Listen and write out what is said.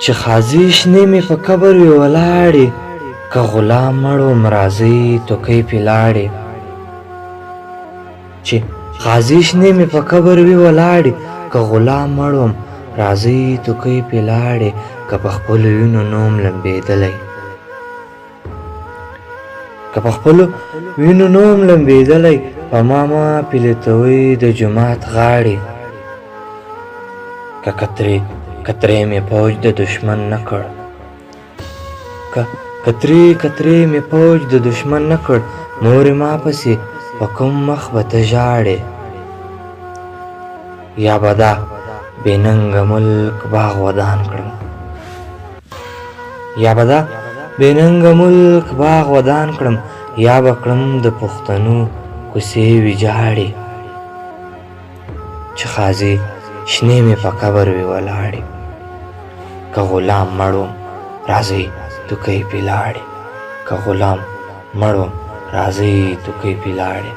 چې خازي شنې مې په قبر وي ولاړې، که غلام مړ وم راځئ توکۍ پې لاړې. چې خازي شنې مې په قبر وي ولاړې، که غلام مړ وم راځئ توکۍ پې لاړې. که په خپلو وینو نوم لمبېدلی، که په خپلو وینو نوم لمبېدلی، په ما مه پلیتوئ د جومات غاړې. که کترې کترې مې فوج د دښمن نه کړ، که کترې کترې مې فوج د دښمن نه کړ، مورې ما پسې په کوم مخ به ته ژاړې. یا به دا بې ننګه ملک باغ ودان کړم، یا به دا بې ننګه ملک باغ ودان کړم، یا به کړم د پښتنو کوڅې ویجاړې. چې خازي شنې مې په قبر وي ولاړې، که غلام مړ وم راځئ توکۍ پې لاړې. که غلام مړ وم راځئ توکۍ پې لاړې.